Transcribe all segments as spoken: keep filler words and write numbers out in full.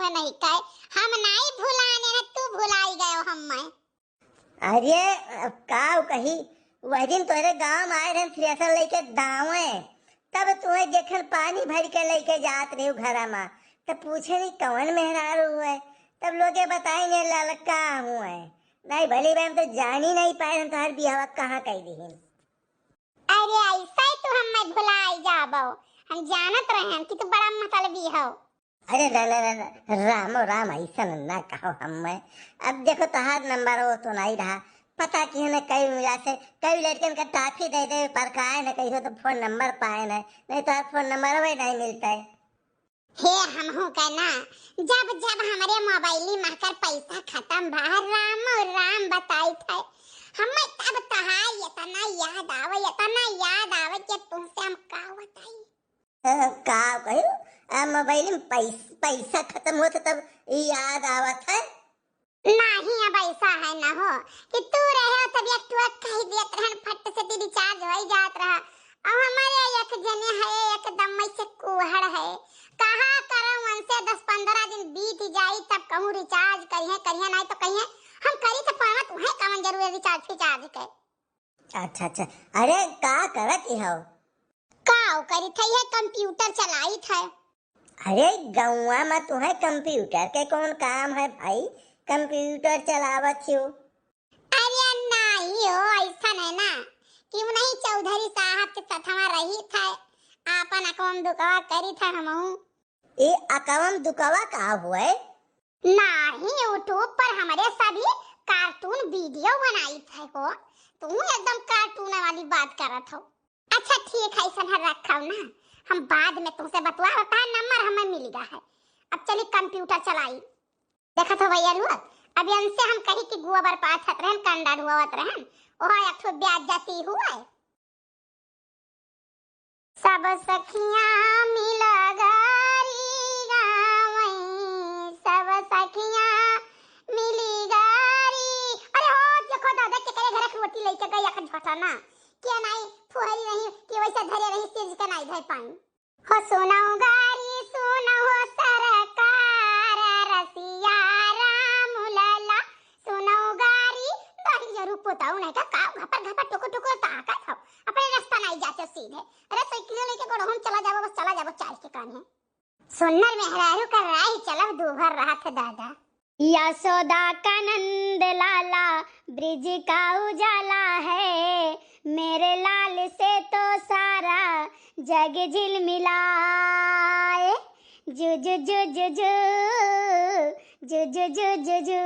नहीं कहे, हम नाई भुलाने न, तू भुलाई गयो हम्मे। अरे, अब का कही, वह दिन तोहरे गाँव में आए रहन थ्रेसर लेके दावे, तब तुहे देखन पानी भर के लेके जात रही घरा में, तब पूछे नहीं कौन मेहरारू है, तब लोगे बताए ने ललका हुए। नहीं भली भाई, हम तो जानी नहीं पाए, हम तोहर बियाह कहाँ कई दिहिन। अरे ऐसा ही तू हम्मे भुलाई जाबो, हम जानत रहन कि तू बड़ा मतलबी हो। अरे ना, ना, ना, ना, रामो राम, ऐसा न, ना कहो हम्मे। अब देखो, तोहार नंबर वो तो नहीं रहा। पता कि हमें कई मिला से, कई लड़कन का टाफी दे दे, पर का है ना, कहियो तो फोन नंबर पाए ना, नहीं तो फोन नंबर वही नहीं मिलता है। हे, हमहू का ना, जब जब हमरे मोबाइल में कर पैसा खत्म भा, रामो राम बताई थे, हमें तब तहार इतना याद आवे, इतना याद आवे कि तुमसे हम का बताई। अ, का कहियो? अ, मोबाइल में पैस-, पैसा खत्म होत तब याद आवत है। नाही, अब ऐसा है न हो कि तू रहे तब एक ठो कह देत रहन, फट से ती recharge होई जात रहा। अब हमारे एक जने है एकदम ऐसे कुहड़ है, कहा करम उनसे दस पन्द्रह दिन बीत जाई तब कहूँ recharge करिए, करिए नहीं तो कहिए हम करी तो फोन तुहे कवन जरूरत recharge फिचार्ज के। अच्छा, अच्छा। अरे, का करत ही हो? का करी थे, ये computer चलाई थे। अरे, गौवा में तुहे computer के कौन काम है भाई? Computer चलावत हो? अरे नहीं हो, ऐसा नहीं ना कि उन्हीं चौधरी साहब के साथ हमार रही थे, आपन अकवम दुकवा करी थे हमहू। ए अकवम दुकवा का हुए? नाही, YouTube पर हमरे सभी cartoon video बनाई थे हो, तू एकदम cartoon वाली बात करत हो। अच्छा ठीक है, ऐसा है रखो ना, हम बाद में तुमसे बतवा, होता है नंबर हमें मिल गया है। अब चली computer चलाई। देखत हो भैया लोग, अब इनसे हम कही कि गोबर पाथत रहन, कंडा ढुआवत रहन, ओह एक ठो ब्याज जाती हुआ है। सब सखियाँ मिल गारी गावई, सब सखियाँ मिली गारी। अरे हो, देखो दादा, केकरे घरे के रोटी लेके गई एक झोटा ना, के नाई फुहरी रही, के वैसे धरे रही, सेज के नाई धर पाई। हो सुनौ गारी, सुनौ हो सरकार, रसिया राम लला, सुनौ गारी, बहिन जरूर पोताऊ नहीं का, का घपर घपर टुकुर टुकुर ताकत हो, अपने रास्ता नहीं जाते सीधे। अरे साइकिल लेके गोड़ों चला जाबो, बस चला जाबो, चाय के कान है। सुन्नर मेहरारू का राही चलब दूभर रहत है दादा। यशोदा का नंद लाला ब्रिज का उजाला है, मेरे लाल से तो सारा जग झिलमिलाए। जु, जु, जु, जु, जु, जु, जु, जु, जु, जु।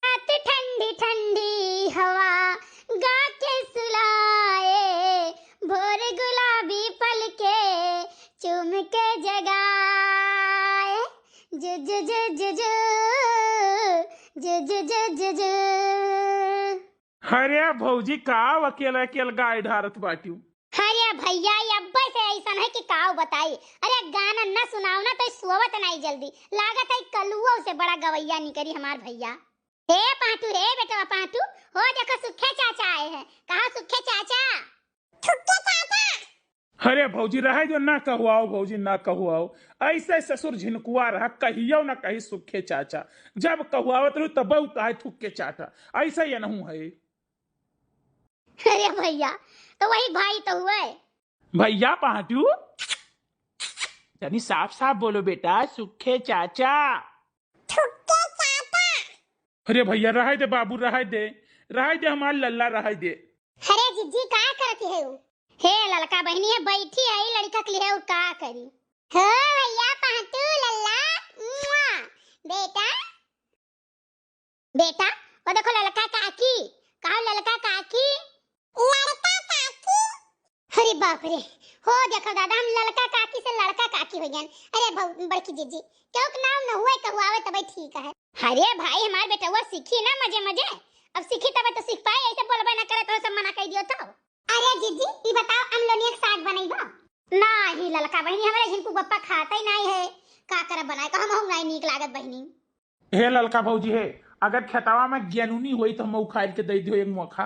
रात ठंडी ठंडी हवा गा के सुलाए, भोर गुलाबी पलके चूम के जगाए। जु, जु, जु, जु, जु। जु, जु, जु, जु, जु। अरे भौजी, का अकेला अकेला गाय ढारत बाटिउ? अरे भैया, ये अब्बे से ऐसन है कि काव बताई। अरे गाना न सुनाओ ना तो सोवत नहीं जल्दी। लागत है कलुओ से बड़ा गवैया निकरी हमार भैया। हे पाटू, हे बेटवा पाटू, हो देखो सुखे चाचा आए हैं। कहा सुखे चाचा? सुखे चाचा। अरे भौजी, रहे दो, ना कहुआओ भौजी, ना कहुआओ। ऐसे ससुर झिनकुआ रहा, कहियो ना कही सुखे चाचा। जब कहुआवत रहू तब कहे थुक्के चाटा। ऐसा ये नहू है। अरे भैया, तो वही भाई तो हुए। भैया पाटू, तनी साफ साफ बोलो बेटा, सुखे चाचा। थुक्के चाटा। अरे भैया, रहे दे बाबू, रहे दे, रहे दे हमार लल्ला, रहे दे। अरे जिज्जी, का करती है उ? हे ललका बहिनी है, बैठी है, लड़का के लिए उ का करी? हो भैया, पाटू, लल्ला, मुआ, बेटा, बेटा, वो देखो ललका काकी, कहो ललका काकी। ललका काकी? अरे बाप रे, हो देखो दादा, हम ललका काकी से लड़का काकी हो गए। अरे बहु-, बड़की जीजी, क्यों के नाम न हुए, कहू आवे तबे ठीक है। अरे भाई, हमार बेटवा सीखी ना मजे मजे, अब सीखी तबे तो सीख पाए, ऐसे बोलबे ना करे तो सब मना कर दियो तो। अरे जीजी, ई बताओ, अमलोनिया के साग बनइबा? नाही ललका बहिनी, हमरे झिनकू बप्पा खाता ही नाही है, का करब बनाए का, हमहू नाही नीक लागत बहिनी। हे ललका भौजी हे, अगर खेतवा में गेनुनी होई तो हम उखाड़ के दे दियो एक मोखा।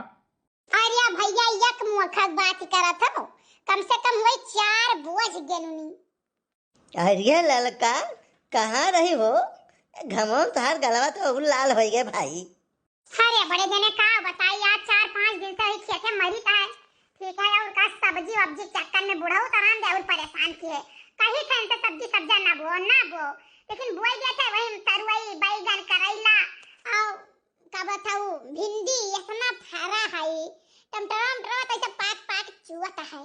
अरे भैया, एक मोखा बात करत हो, कम से कम होई चार बोझ गेनुनी। अरे ललका, कहाँ रही हो? घमौन तोहार गलवा तो अउर लाल होइ गए भाई। अरे बड़े जने का बताई यार, चार पाँच दिन से ही खेते मरी का है। ठीक है, और का सब्जी वब्जी चक्कर में बुढ़ऊ तरान दे और परेशान किए। कही थे इनसे सब्जी सब्जा ना बो, ना बो, लेकिन बोई देते वही तरुई, बैगन, करैला और का बताऊ भिंडी इतना फरा है, टमटरा उमटरा तो ऐसे पाक पाक चुअत है।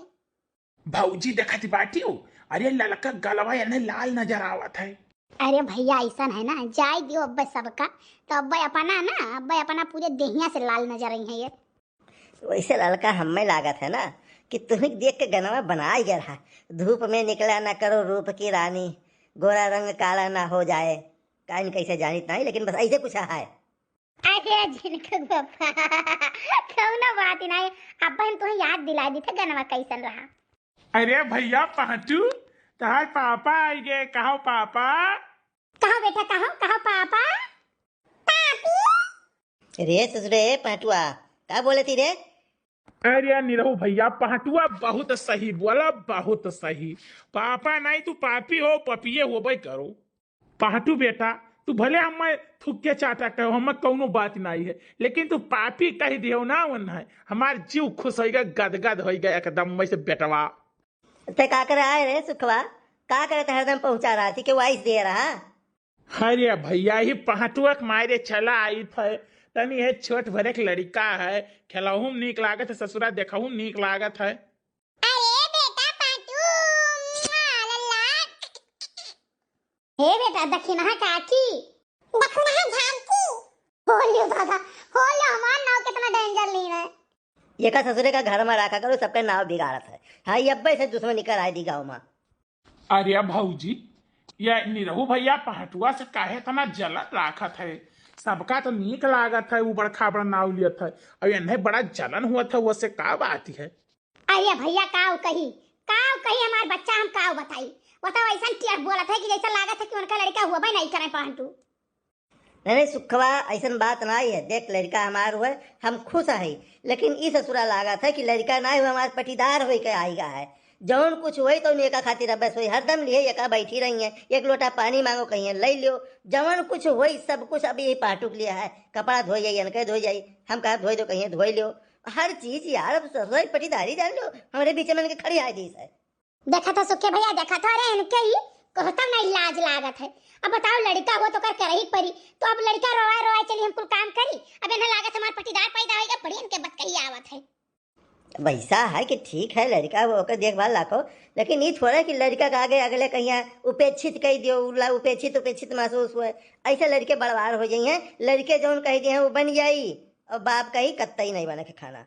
भौजी देखत बाटियो, अरे ललका गलवा एन्हे लाल नजर आवत है। अरे भैया ऐसन है ना, जाए दियो अब्बे सबका, तो अब्बे अपना ना, अब्बे अपना पूरे देहिया से लाल नजर आई है ये। वैसे ललका हमें लागत है ना कि तुम्हें देख के गनवा बनाई गया रहा, धूप में निकला ना करो रूप की रानी, गोरा रंग काला ना हो जाए। काइन कैसे जानित नहीं, लेकिन बस ऐसे कुछ है। अरे झिनकू बापा, कौनो बात नहीं, अब हम तुम्हें याद दिला दी थे गनवा कैसन रहा। अरे भैया पहटू, तहार पापा आई गए, कहो पापा। कहो बेटा, कहो, कहो पापा। पापी। रे ससुरे पहटुआ, का बोले थी रे? अरे निरहू भैया, पहटुआ बहुत सही बोला, बहुत सही। पापा नहीं तू पापी हो, पपिए होबे करो। पहटू बेटा, तू भले हमें थुक्के चाटा कहो, हमें कौनो बात नहीं है, लेकिन तू पापी कह दियो ना, वन है हमार जीव खुश होइगा, गदगद होइगा एकदम में से बेटवा। ते का करे आए रे सुखवा? का करे ते हरदम पहुंचा रहा थी कि वाइस दे रहा? अरे भैया, ही पहटुआ के मारे चला आई थे, तनी है छोट भरे के लड़का है, खेलहू में नीक लागत है, ससुरा देखहू में नीक लागत है। अरे बेटा पाटू, मुआ, लल्ला। हे बेटा, दखिनहा काकी। दखिनहा झांकी। हो लियो दादा, हो लियो, हमार नाव कितना danger लीन है। ये का ससुरे का घर में रखा करो, सबके नाव बिगाड़त है। हाँ, ये अब्बे से दुश्मनी कराए दी गाँव में। अरे भौजी, ये निरहू भैया पहटुआ से काहे इतना जलन राखत है? सबका तो नीक लागत है, ऊ बड़का बड़ा नाव लियत है, और इन्हें बड़ा जलन हुआ था, वो से का बात है? अरे भैया, काव कही, काव कही हमार बच्चा, हम काव बताई। वो तो ऐसन टेढ़ बोलत है कि जैसा लागत है कि उनका लड़का हुआ भाई नहीं करे पहटू। नहीं, नहीं, सुखवा, ऐसन बात नहीं है। देख, लड़का हमार हुए, हम खुश है, लेकिन ई ससुरा लागत है कि लड़का नहीं हुए, हमार पटीदार होई के आइगा है। जौन कुछ होई तो एका खातिर अब बस होई, हरदम लिए एका बैठी रही है, एक लोटा पानी मांगो कहिए ले लियो, जौन कुछ होई सब कुछ अब यही पाटुक लिया है, कपड़ा धोई जाई, इनके धोई जाई, हम कहा धोई दो कहिए धोई लियो, हर चीज यार अब ससुरा पटीदारी जान लो, हमारे बीच में इनके खड़ी आए दी है। देखा था सुखे भैया, देखा था, अरे इनके ही कहतम नहीं लाज लागत है। अब बताओ, लड़का हो तो कर करही परी, तो अब लड़का रोवाए रोवाए चली हम कुल काम करी। अब इन्हें लागत हमार पटीदार पैदा होइगा, बड़ी इनके बतकही आवत है। वैसा है कि ठीक है लड़का वो ओकर देखभाल राखो, लेकिन ई थोड़ा कि लड़का के आगे अगले कहिया उपेक्षित कह दियो, उला उपेक्षित उपेक्षित महसूस हुए, ऐसे लड़के बड़वार हो जाई हैं। लड़के जौन कह दिए हैं वो बन जाई, और बाप कही कत्ता ही नहीं बने के खाना।